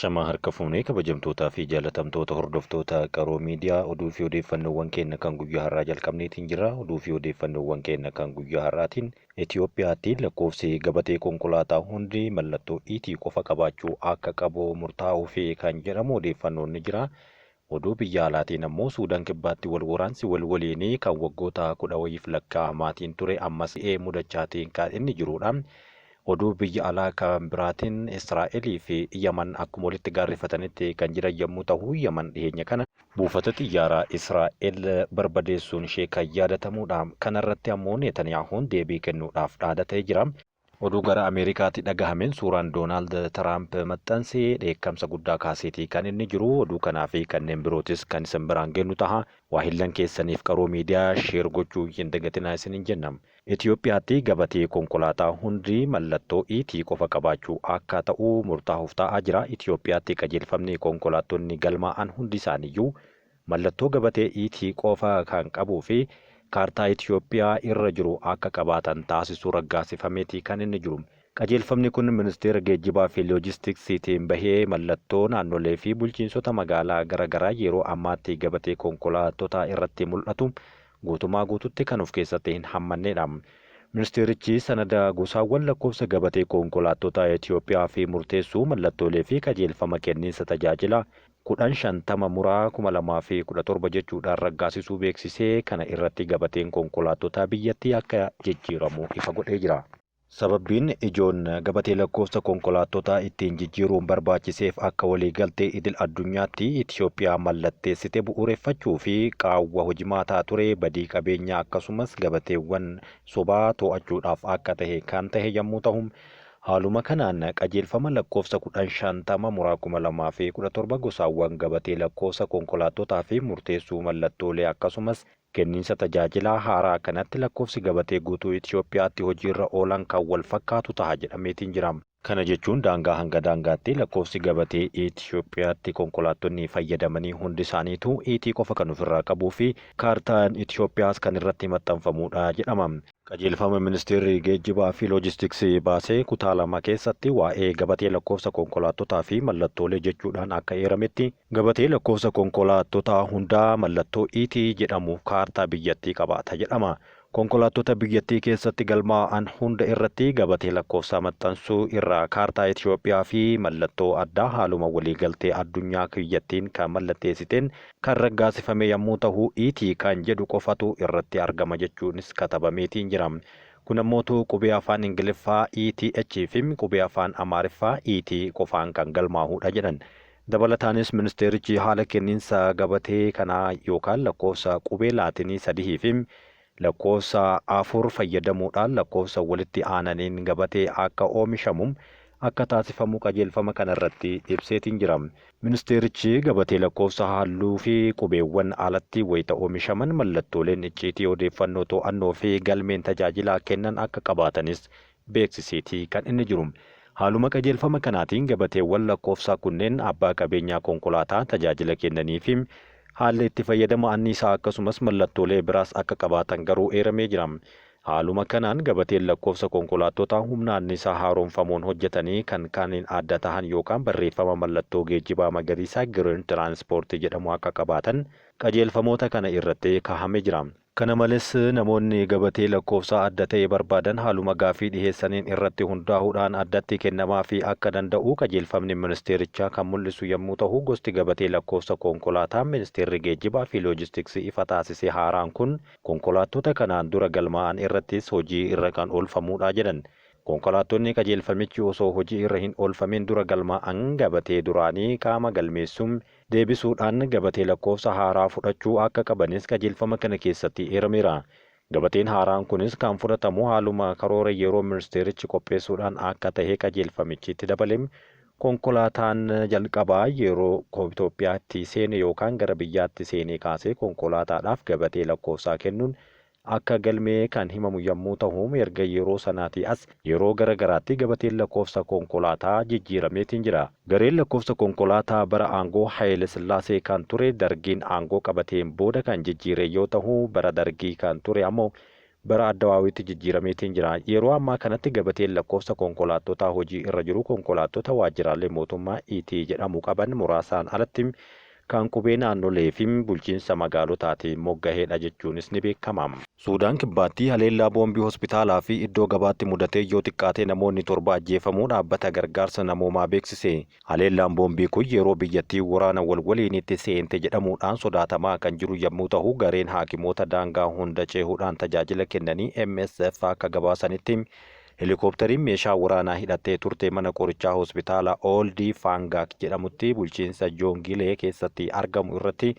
Ashamaa harka fuunee kabajamtootaa fi jaalatamtoota hordoftoota Qaroo Miidiyaa oduu fi odeeffannoowwan keenya kan guyyaa har'aa jalqabneetiin jira. Oduu fi odeeffannoowwan keenya kan guyyaa har'aatiin Itoophiyaatti lakkoofsi gabatee konkolaataa hundi mallattoo ET qofa qabaachuu akka qabu murtaa'uu fi kan jedhamu odeeffannoon ni jira. Oduu biyya alaatiin ammoo Suudaan Kibbaatti wal waraansi wal waliinii kan waggoota kudha wayiif lakkaa'amaatiin ture ammas mudachaatiin kan inni jirudha. Oduu biyya alaa kan biraatiin Israa'elii fi Yaman akkuma walitti gaarrifatanitti kan jiran yommuu ta'u, Yaman dhiyeenya kana buufata xiyyaaraa Israa'el barbadeessuun ishee kan yaadatamudha. Kanarratti ammoo Netaniyaahuun deebii kennuudhaaf dhaadatee jira. Oduu gara Ameerikaatti dhagahameen suuraan Doonaald Tiraamp maxxanse dheekkamsa guddaa kaaseetii kan inni jiru. Oduu kanaa fi kanneen birootis kan isin biraan geennu taha. Waahillan keessaniif Qaroo Miidiyaa share gochuu hin dagatinaa isiniin jenna. Itoophiyaatti gabatee konkolaataa hundi mallattoo ET qofa qabaachuu akka ta'u murtaahuuf taa'aa jira. Itoophiyaatti qajeelfamni konkolaattonni galmaa'an hundi isaaniiyyuu mallattoo gabatee ET qofa kan qabuu fi kaartaa Itoophiyaa irra jiru akka qabaatan taasisu raggaasifameeti kan inni jiru. Qajeelfamni kun Ministeera Geejjibaa fi Loojistiksiitiin bahee mallattoo naannolee fi bulchiinsota magaalaa gara garaa yeroo ammaatti gabatee konkolaattotaa irratti mul'atu guutumaa guututti kan of keessatti hin hammanneedha. Ministeerichi sanada gosaawwan lakkoofsa gabatee konkolaattotaa Itiyoophiyaa fi murteessuu mallattoolee fi qajeelfama kenniinsa tajaajila 10 50 muraa 2017 jechuudhaan raggaasisuu beeksisee kana irratti gabateen konkolaattotaa biyyattii akka jijjiiramu ifa godhee jira. Sababbiin ijoon gabatee lakkoofsa konkolaattotaa ittiin jijjiiruun barbaachiseef akka waliigaltee idil addunyaatti Itiyoophiyaa mallatteessite bu'uureffachuu fi qaawwa hojimaataa ture badii qabeenyaa akkasumas gabateewwan sobaa to'achuudhaaf akka tahe kan tahe yammuu tahu haaluma kanaan qajeelfama lakkoofsa 10 50 muraa 2017 gosaawwan gabatee lakkoofsa konkolaattotaa fi murteessuu mallattoolee akkasumas Kenniinsa tajaajilaa haaraa kanatti lakkoofsi gabatee guutuu Itiyoophiyaatti hojiirra oolan kan wal fakkaatu taha jedhameetiin jira. Kana jechuun daangaa hanga daangaatti lakkoofsi gabatee Itiyoophiyaatti konkolaattonni fayyadamanii hundi isaaniituu ET qofa kan ofirraa qabuu fi kaartaan Itiyoophiyaas kan irratti maxxanfamuudha jedhama. Qajeelfama Ministeerri Geejjibaa fi Loojistiksii baase kutaa 2 keessatti waa'ee gabatee lakkoofsa konkolaattotaa fi mallattoolee jechuudhaan akka eerametti, gabatee lakkoofsa konkolaattotaa hundaa mallattoo ET jedhamu kaartaa biyyattii qabaata jedhama. Konkolaattota biyyattii keessatti galmaa'an hunda irratti gabatee lakkoofsaa maxxansuu irraa kaartaa Itiyoophiyaa fi mallattoo addaa haaluma waliigaltee addunyaa biyyattiin kan mallatteessiteen kan raggaasifame yammuu tahu ET kan jedhu qofatu irratti argama jechuunis katabameetiin jira. Kun ammootu qubee afaan Ingiliffaa ETH fi qubee afaan Amaariffaa ET qofaan kan galmaahuudha jedhan. Dabalataanis ministeerichi haala kenniinsa gabatee kanaa yookaan lakkoofsa qubee laatinii sadihii fi lakkoofsa 4 fayyadamuudhaan lakkoofsa walitti aananiin gabatee akka oomishamu akka taasifamu qajeelfama kana irratti ibseetiin jira. Ministeerichi gabatee lakkoofsa halluu fi qubeewwan alatti wayita oomishaman mallattooleen icciitii odeeffannoo to'annoo fi galmeen tajaajilaa kennan akka qabaatanis beeksiseeti kan inni jiru. Haaluma qajeelfama kanaatiin gabateewwan lakkoofsaa kunneen abbaa qabeenyaa konkolaataa tajaajila kennanii fi haalli itti fayyadama anniisaa akkasumas mallattoolee biraas akka qabaatan garuu eeramee jira. Haaluma kanaan gabateen lakkoofsa konkolaattotaa humna anniisaa haaromfamuun hojjetanii kan kaaniin adda tahan yookaan barreeffama mallattoo geejjibaa magariisaa Green Transport jedhamu akka qabaatan qajeelfamoota kana irratti kaahame jira. Kana malees, namoonni gabatee lakkoofsaa adda ta'e barbaadan haaluma gaaffii dhiheessaniin irratti hundaahuudhaan addatti kennamaafii akka danda'u qajeelfamni ministeerichaa kan mul'isu yammuu tahu, gosti gabatee lakkoofsa konkolaataa Ministeerri Geejjibaa fi Loojistiksii ifa taasise haaraan kun konkolaattota kanaan dura galmaa'an irrattis hojii irra kan oolfamuudha jedhan. Konkolaattonni qajeelfamichi osoo hojii irra hin oolfamiin dura galmaa'an gabatee duraanii qaama galmeessuun deebisuudhaan gabatee lakkoofsa haaraa fudhachuu akka qabanis qajeelfama kana keessatti eerameera. Gabateen haaraan kunis kan fudhatamu haaluma karoora yeroo ministeerichi qopheessuudhaan akka tahe qajeelfamichi itti dabale. Konkolaataan jalqabaa yeroo Itoophiyaatti seene yookaan gara biyyaatti seenee kaasee konkolaataadhaaf gabatee lakkoofsaa kennuun akka galmee kan himamu yammuu tahu erga yeroo sanaatii as yeroo gara garaatti gabateen lakkoofsa konkolaataa jijjiirameetiin jira. Gareen lakkoofsa konkolaataa bara aangoo Hayile Sillaasee kan ture Dargiin aangoo qabateen booda kan jijjiire yoo tahu bara Dargii kan ture ammoo Bara Addawaawiitti jijjiirameetiin jira. Yeroo ammaa kanatti gabateen lakkoofsa konkolaattotaa hojii irra jiru konkolaattota waajjiraalee mootummaa ET jedhamu qaban muraasaan alatti kan qubee naannolee fi bulchiinsa magaalotaatiin mogga'eedha jechuunis ni beekama. Suudaan Kibbaatti haleellaa boombii hospitaalaa fi iddoo gabaatti mudatee yoo xiqqaate namoonni 7 ajjeefamuu dhaabbata gargaarsa namoomaa beeksise. Haleellaan boombii kun yeroo biyyattii waraana wal waliinitti seente jedhamuudhaan sodaatamaa kan jiru yommuu tahu, gareen haakimoota daangaa hunda ceehuudhaan tajaajila kennanii MSF akka gabaasanitti helikooptariin meeshaa waraanaa hidhattee turte mana qorichaa hospitaala Ooldi Faangaak jedhamutti bulchiinsa Joongilee keessatti argamu irratti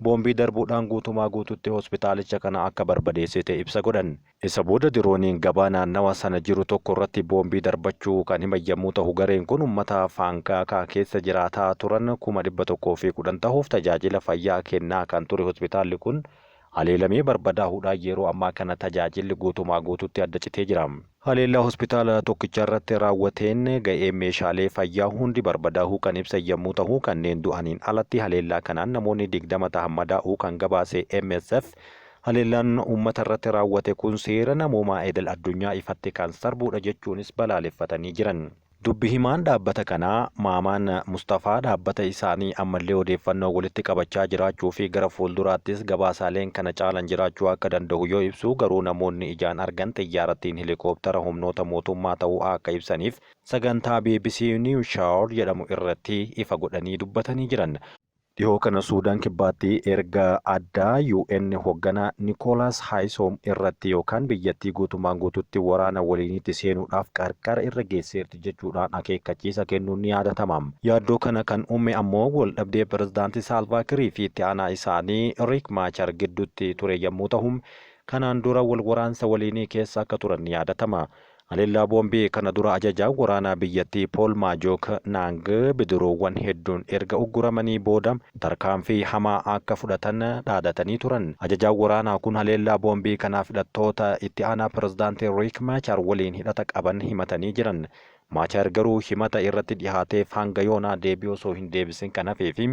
boombii darbuudhaan guutumaa guututti hospitaalicha kana akka barbadeessite ibsa godhan. Isa booda dirooniin gabaa naannawa sana jiru tokko irratti boombii darbachuu kan himan yommuu tahu, gareen kun ummata Faangaakaa keessa jiraataa turan 110,000 tahuuf tajaajila fayyaa kennaa kan ture hospitaalli kun haleelamee barbadaahuudhaan yeroo ammaa kana tajaajilli guutumaa guututti adda citee jira. Haleellaa hospitaala tokkicha irratti raawwateen ga'een meeshaalee fayyaa hundi barbadaahuu kan ibsan yommuu tahu, kanneen du'aniin alatti haleellaa kanaan namoonni 20 tahan madaa'uu kan gabaase MSF, haleellaan uummata irratti raawwate kun seera namoomaa idil addunyaa ifatti kan sarbuudha jechuunis balaaleffatanii jiran. Dubbi himaan dhaabbata kanaa Maamaan Mustafaa dhaabbata isaanii ammallee odeeffannoo walitti qabachaa jiraachuu fi gara fuulduraattis gabaasaaleen kana caalan jiraachuu akka danda'u yoo ibsu, garuu namoonni ijaan argan xiyyaarattiin hilikooptara humnoota mootummaa ta'uu akka ibsaniif sagantaa bbc Newshour jedhamu irratti ifa godhanii dubbatanii jiran. Dhihoo kana Suudaan Kibbaatti erga addaa UN hogganaa Nikoolaas Haayisoom irratti yookaan biyyattii guutummaan guututti waraana waliiniitti seenuudhaaf qarqara irra geesseerti jechuudhaan akeekkachiisa kennuun ni yaadatama. Yaaddoo kana kan uume ammoo waldhabdee Pirezidaanti Saalvaa Kirii fi itti aanaa isaanii Riik Maachar gidduutti ture yommuu tahu, kanaan dura wal waraansa waliinii keessa akka turan ni yaadatama. Haleellaa boombii kana dura ajajaan waraanaa biyyattii Pool Maajook Naang bidiruuwwan hedduun erga ugguramanii booda tarkaanfii hamaa akka fudhatan dhaadatanii turan. Ajajaan waraanaa kun haleellaa boombii kanaaf hidhattoota itti aanaa pirezidaantii Riik Maachaar waliin hidhata qaban himatanii jiran. Maachaar garuu himata irratti dhihaateef hanga yoonaa deebii osoo hin deebisin kan hafee fi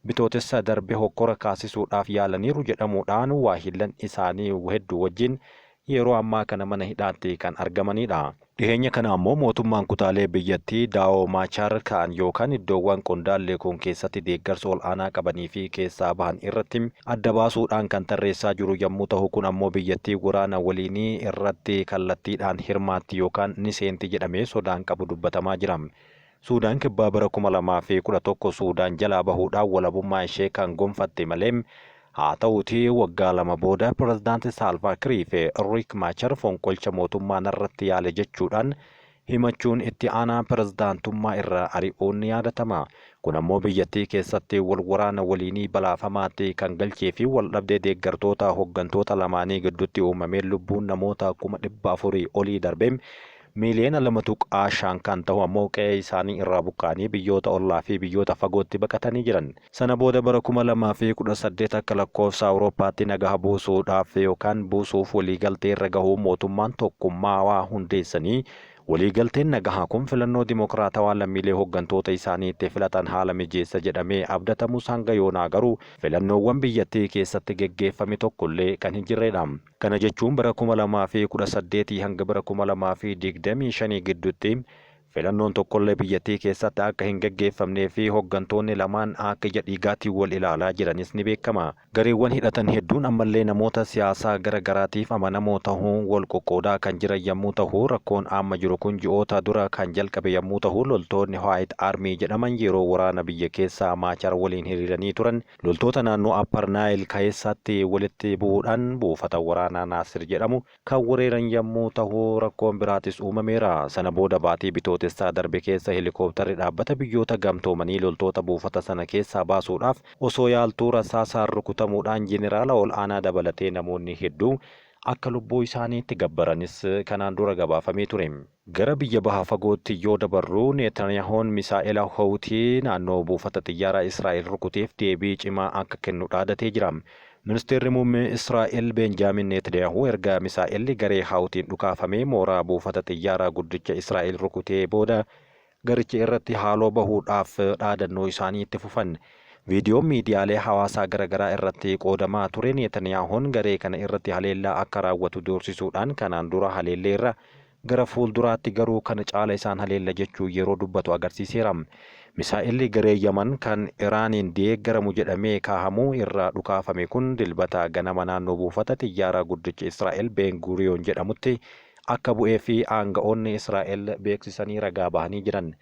Bitootessa darbe hokkora kaasisuudhaaf yaalaniiru jedhamuudhaan waahillan isaanii hedduu wajjin yeroo ammaa kana mana hidhaatti kan argamanidha. Dhiheenya kana ammoo mootummaan kutaalee biyyattii Daawoo Maachaar ka'an yookaan iddoowwan qondaalli kun keessatti deeggarsa ol'aanaa qabanii fi keessaa bahan irratti adda baasuudhaan kan tarreessaa jiru yommuu tahu, kun ammoo biyyattii waraana waliinii irratti kallattiidhaan hirmaatti yookaan ni seenti jedhamee sodaan qabu dubbatamaa jira. Suudaan Kibbaa bara 2011 Suudaan jalaa bahuudhaan walabummaa ishee kan gonfatte malee, haa ta'uutii waggaa lama booda Pirezidaanti Saalvaa Kirii fi Riik Maachar fonqolcha mootummaa narratti yaale jechuudhaan himachuun itti aanaa pirezidaantummaa irraa ari'uun ni yaadatama. Kun ammoo biyyattii keessatti wal waraana waliinii balaafamaatti kan galchee fi waldhabdee deeggartoota hoggantoota lamaanii gidduutti uumameen lubbuun namoota 400,000 olii darbee miiliyoona 2.5 kan tahu ammoo qe'ee isaanii irraa buqqa'anii biyyoota ollaa fi biyyoota fagootti baqatanii jiran. Sana booda bara 2018 akka lakkoofsa Awurooppaatti nagaha buusuudhaaf yookaan buusuuf waliigaltee irra gahuun mootummaan tokkummaawaa hundeessanii, waliigalteen nagahaa kun filannoo dimokiraatawaa lammiilee hoggantoota isaanii itti filatan haala mijeessa jedhamee abdatamus hanga yoonaa garuu filannoowwan biyyattii keessatti geggeeffame tokkollee kan hin jirreedha. Kana jechuun bara 2018 hanga bara 2025 gidduutti filannoon tokkollee biyyattii keessatti akka hin gaggeeffamnee fi hoggantoonni lamaan akka ija dhiigaatiin wal ilaalaa jiranis ni beekama. Gareewwan hidhatan hedduun ammallee namoota siyaasaa gara garaatiif amanamoo tahuun wal qoqqoodaa kan jiran yammuu tahu, rakkoon amma jiru kun ji'oota dura kan jalqabe yammuu tahu, loltoonni White Army jedhaman yeroo waraana biyya keessaa Maachar waliin hiriiranii turan Loltoota naannoo Appar Naayil keessaatti walitti bu'uudhaan buufata waraanaa Naasir jedhamu kan wereeran yammuu tahu rakkoon biraatis uumameera. Sana booda baatii Bitootessaa darbe keessa helikooptarri Dhaabbata Biyyoota Gamtoomanii loltoota buufata sana keessaa baasuudhaaf osoo yaaltuu rasaasaan rukutamuudhaan jeneraala ol'aanaa dabalatee namoonni hedduu akka lubbuu isaaniitti gabbaranis kanaan dura gabaafamee ture. Gara biyya baha fagootti yoo dabarru, Netanyahoon misaa'ela Houtii naannoo buufata xiyyaaraa Israa'el rukuteef deebii cimaa akka kennu dhaadatee jira. Ministeerri Muummee Israa'el Beenjaamin Netanyahu erga misaa'elli garee Houtiin dhukaafamee mooraa buufata xiyyaaraa guddicha Israa'el rukutee booda garicha irratti haaloo bahuudhaaf dhaadannoo isaanii itti fufan. Viidiyoon miidiyaalee hawaasaa garagaraa irratti qoodamaa ture Netaniyaahuun garee kana irratti haleellaa akka raawwatu doorsisuudhaan kanaan dura haleelleerra, gara fuulduraatti garuu kana caala isaan haleella jechuu yeroo dubbatu agarsiiseera. Misaa'elli garee Yaman kan Iraaniin deeggaramu jedhamee kaahamu irraa dhukaafame kun Dilbata ganama naannoo buufata xiyyaaraa guddicha Israa'el Ben Guriyoon jedhamutti akka bu'ee fi aanga'oonni Israa'el beeksisanii ragaa bahanii jiran.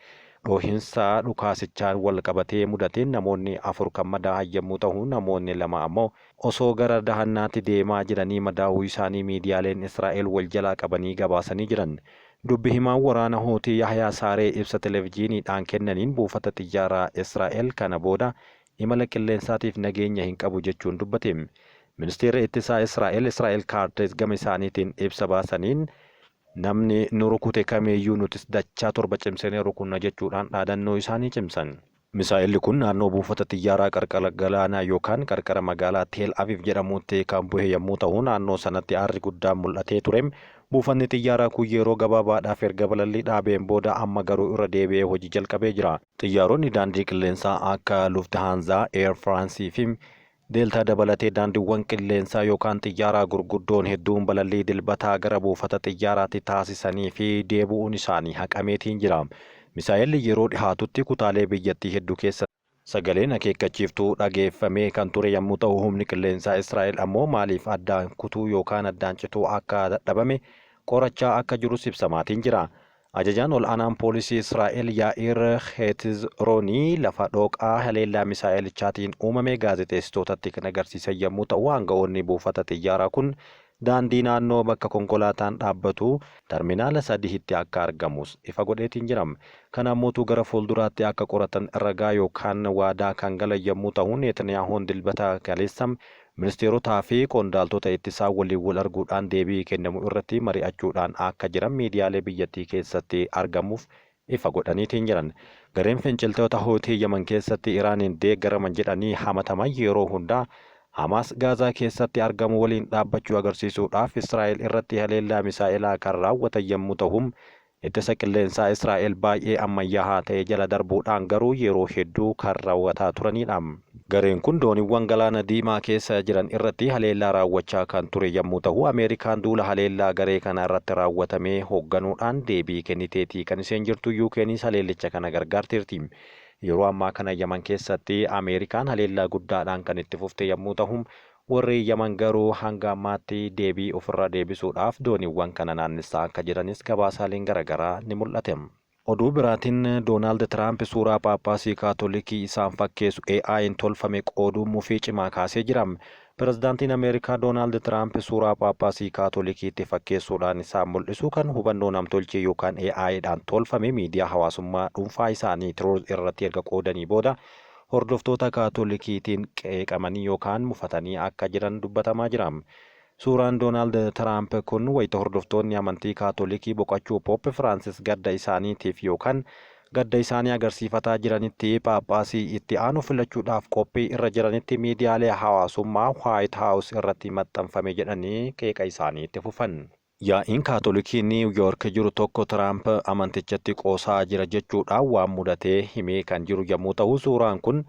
Dhoohinsa dhukaasichaan wal qabatee mudateen namoonni 4 kan madaahan yemmuu tahu namoonni 2 ammoo osoo gara dahannaatti deemaa jiranii madaahuu isaanii miidiyaaleen Israa'el wal jalaa qabanii gabaasanii jiran. Dubbi himaan waraana Huutii Yahyaa Saaree ibsa televijiiniidhaan kennaniin buufata xiyyaaraa Israa'el kana booda imala qilleensaatiif nageenya hin qabu jechuun dubbate. Ministeerri Ittisaa Israa'el Israa'el Kaarteez gama isaaniitiin ibsa baasaniin namni nu rukute kamiiyyuu nutis dachaa torba cimsinee rukunna jechuudhaan dhaadannoo isaanii cimsan. Misaa'elli kun naannoo buufata xiyyaaraa qarqara galaanaa yookaan qarqara magaalaa Teel Aviv jedhamuutti kan buhe yommuu tahu naannoo sanatti aarri guddaan mul'atee ture. Buufanni xiyyaaraa kun yeroo gabaabaadhaaf erga balallii dhaabeen booda amma garuu irra deebi'ee hojii jalqabee jira. Xiyyaaronni daandii qilleensaa akka Lufthansa, Air France fi Delta dabalatee daandiiwwan qilleensaa yookaan xiyyaaraa gurguddoon hedduun balallii Dilbataa gara buufata xiyyaaraatti taasisanii fi deebu'uun isaanii haqameetiin jira. Misaa'elli yeroo dhihaatutti kutaalee biyyattii hedduu keessa sagaleen akeekkachiiftuu dhageeffamee kan ture yommuu ta'u humni qilleensaa Israa'el ammoo maaliif addaan kutuu yookaan addaan cituu akka dadhabame qorachaa akka jirus ibsamaatiin jira. Ajajaan ol'aanaan poolisii Israa'el Yaa'ir Heetzroonii lafa dhooqaa haleellaa misaa'elichaatiin uumame gaazexeessitootatti kan agarsiisan yommuu ta'u aanga'oonni buufata xiyyaaraa kun daandii naannoo bakka konkolaataan dhaabbatu tarminaala sadihitti akka argamus ifa godheetiin jira. Kana ammootu gara fuulduraatti akka qoratan ragaa yookaan waadaa kan galan yommuu ta'u Neetniyaahuun Dilbata kaleessa Ministeerotaa fi qondaaltota ittisaa waliin wal arguudhaan deebii kennamu irratti mari'achuudhaan akka jiran miidiyaalee biyyattii keessatti argamuuf ifa godhaniitiin jiran. Gareen finciltoota Huutii Yaman keessatti Iraaniin deeggaraman jedhanii hamataman yeroo hundaa Hamaas Gaazaa keessatti argamu waliin dhaabbachuu agarsiisuudhaaf Israa'el irratti haleellaa misaa'elaa kan raawwatan yommuu tahu, ittisa qilleensaa Israa'el baay'ee ammayyaahaa ta'e jala darbuudhaan garuu yeroo hedduu kan raawwataa turaniidha. Gareen kun dooniwwan Galaana Diimaa keessa jiran irratti haleellaa raawwachaa kan ture yammuu tahu, Ameerikaan duula haleellaa garee kana irratti raawwatame hoogganuudhaan deebii kenniteetii kan isheen jirtu. UKnis haleellicha kana gargaarteerti. Yeroo ammaa kana Yaman keessatti Ameerikaan haleellaa guddaadhaan kan itti fufte yammuu tahu, Warri Yaman garuu hanga ammaatti deebii ofirraa deebisuudhaaf dooniiwwan kana naannessaa akka jiranis gabaasaaleen garagaraa ni mul'ate. Oduu biraatiin Doonaald Tiraamp suuraa Phaaphaasii Kaatolikii isaan fakkeessu AI'n tolfame qooduun mufii cimaa kaasee jira. Pirezidaantiin Ameerikaa Doonaald Tiraamp suuraa Phaaphaasii Kaatolikiitti fakkeessuudhaan isaan mul'isu kan hubannoo namtolchee yookaan AI'dhaan tolfame miidiyaa hawaasummaa dhuunfaa isaanii Truth irratti erga qoodanii booda hordoftoota Kaatolikiitiin qeeqamanii yookaan mufatanii akka jiran dubbatamaa jira. Suuraan Doonaald Tiraamp kun wayita hordoftoonni amantii Kaatolikii boqachuu Poop Firaansis gadda isaaniitiif yookaan gadda isaanii agarsiifataa jiranitti Phaaphaasii itti aanu filachuudhaaf qophii irra jiranitti miidiyaalee hawaasummaa Waayit Haawus irratti maxxanfame jedhanii qeeqa isaanii itti fufan. Yaa'iin Kaatolikii Niiw Yoork jiru tokko Tiraamp amantichatti qoosaa jira jechuudhaan waan mudate himee kan jiru yommuu ta'u, suuraan kun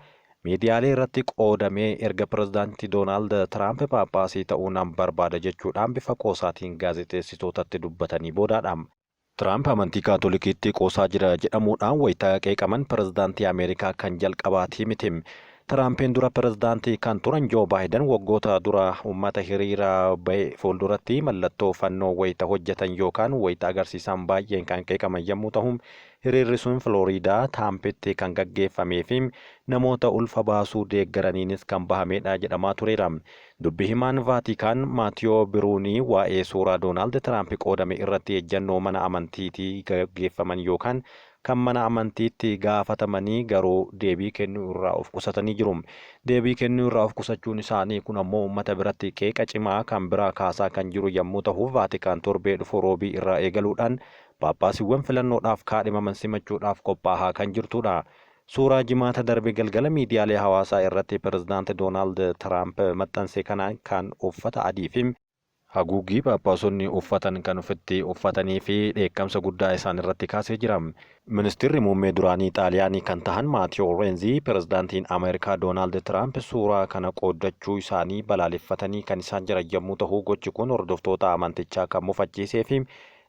miidiyaalee irratti qoodamee erga Pirezidaanti Doonaald Tiraamp Phaaphaasii ta'uu nan barbaada jechuudhaan bifa qoosaatiin gaazexeessitootatti dubbatanii boodaadha. Tiraamp amantii Kaatolikiitti qoosaa jira jedhamuudhaan wayita qeeqaman pirezidaantii Ameerikaa kan jalqabaatii miti. Tiraampiin dura pirezidaantii kan turan Joo Baayidan waggoota dura uummata hiriira ba'e fuulduratti mallattoo fannoo wayita hojjetan yookaan wayita agarsiisan baay'een kan qeeqaman yommuu tahu, hiriirri sun Filooriidaa Taampitti kan gaggeeffamee fi namoota ulfa baasuu deeggaraniinis kan bahameedha jedhamaa tureera. Dubbi himaan Vaatikaan Maatiyoo Biruunii waa'ee suuraa Doonaald Tiraamp qoodame irratti ejjannoo mana amantiitii gaggeeffaman yookaan kan mana amantiitti gaafatamanii garuu deebii kennuu irraa of qusatanii jiru. Deebii kennuu irraa of qusachuun isaanii kun ammoo uummata biratti qeeqa cimaa kan biraa kaasaa kan jiru yammuu tahu Vaatikaan torbee dhufu Roobii irraa eegaluudhaan Phaaphaasiiwwan filannoodhaaf kaadhimaman simachuudhaaf qophaahaa kan jirtuudha. Suuraa Jimaata darbe galgala miidiyaalee hawaasaa irratti Pirezidaanti Doonaald Tiraamp maxxanse kanaan kan uffata adii fi Haguuggii Phaaphaasonni uffatan kan ofitti uffatanii fi dheekkamsa guddaa isaan irratti kaasee jira. Ministirri muummee duraanii Xaaliyaanii kan tahan Maatiyoo Reenzii pirezidaantiin Ameerikaa Doonaald Tiraamp suuraa kana qooddachuu isaanii balaaleffatanii kan isaan jiran yommuu tahu gochi kun hordoftoota amantichaa kan mufachiisee fi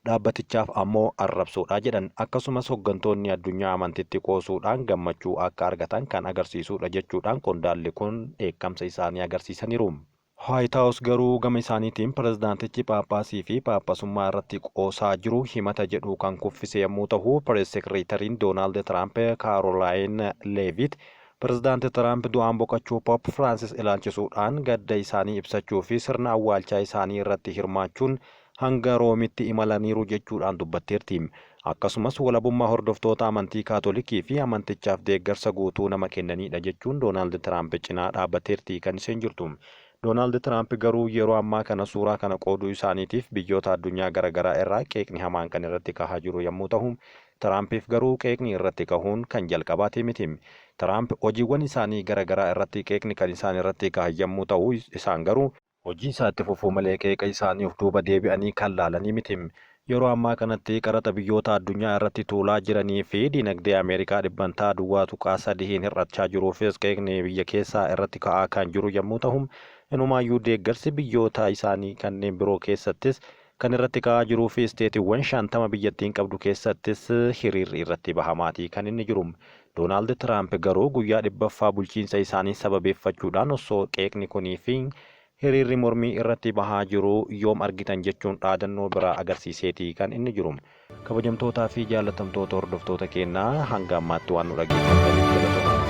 dhaabbatichaaf ammoo arrabsoodha jedhan. Akkasumas hoggantoonni addunyaa amantitti qoosuudhaan gammachuu akka argatan kan agarsiisuudha jechuudhaan qondaalli kun dheekkamsa isaanii agarsiisaniiru. Waayit Haawus garuu gama isaaniitiin pirezidaantichi Phaaphaasii fi Phaaphasummaa irratti qoosaa jiru himata jedhu kan kuffise yommuu tahu, Pirees Sekireetariin Doonaald Tiraamp Kaarolaayin Leeviit pirezidaanti Tiraamp du'aan boqachuu Poop Firaansis ilaalchisuudhaan gadda isaanii ibsachuu fi sirna awwaalchaa isaanii irratti hirmaachuun hanga Roomitti imalaniiru jechuudhaan dubbatteerti. Akkasumas walabummaa hordoftoota amantii Kaatolikii fi amantichaaf deeggarsa guutuu nama kennaniidha jechuun Doonaald Tiraamp cinaa dhaabbateerti kan isheen jirtu. Doonaald Tiraamp garuu yeroo ammaa kana suuraa kana qooduu isaaniitiif biyyoota addunyaa garaagaraa irraa qeeqni hamaan kan irratti kahaa jiru yommuu ta'u, Tiraampiif garuu qeeqni irratti kahuun kan jalqabaati miti. Tiraamp hojiiwwan isaanii garaagaraa irratti qeeqni kan isaan irratti kahan yommuu ta'u, isaan garuu hojii isaa itti fufuu malee qeeqa isaanii of duuba deebi'anii kan laalanii miti. Yeroo ammaa kanatti qaraxa biyyoota addunyaa irratti tuulaa jiranii fi dinagdee Ameerikaa dhibbantaa 0.3n hir'achaa jiruufis qeeqni biyya keessaa irratti ka'aa kan jiru yommuu ta'u, inumaayyuu deeggarsi biyyoota isaanii kanneen biroo keessattis kan irratti ka'aa jiruu fi isteetiiwwan 50 biyyattiin qabdu keessattis hiriirri irratti bahamaatii kan inni jiru. Doonaald Tiraamp garuu guyyaa 100ffaa bulchiinsa isaanii sababeeffachuudhaan osoo qeeqni kunii fi hiriirri mormii irratti bahaa jiru yoom argitan jechuun dhaadannoo biraa agarsiiseeti kan inni jiru. Kabajamtootaa fi jaallatamtoota hordoftoota keenyaa hanga ammaatti waan nu dhaggeeffattaniif galatoomaa.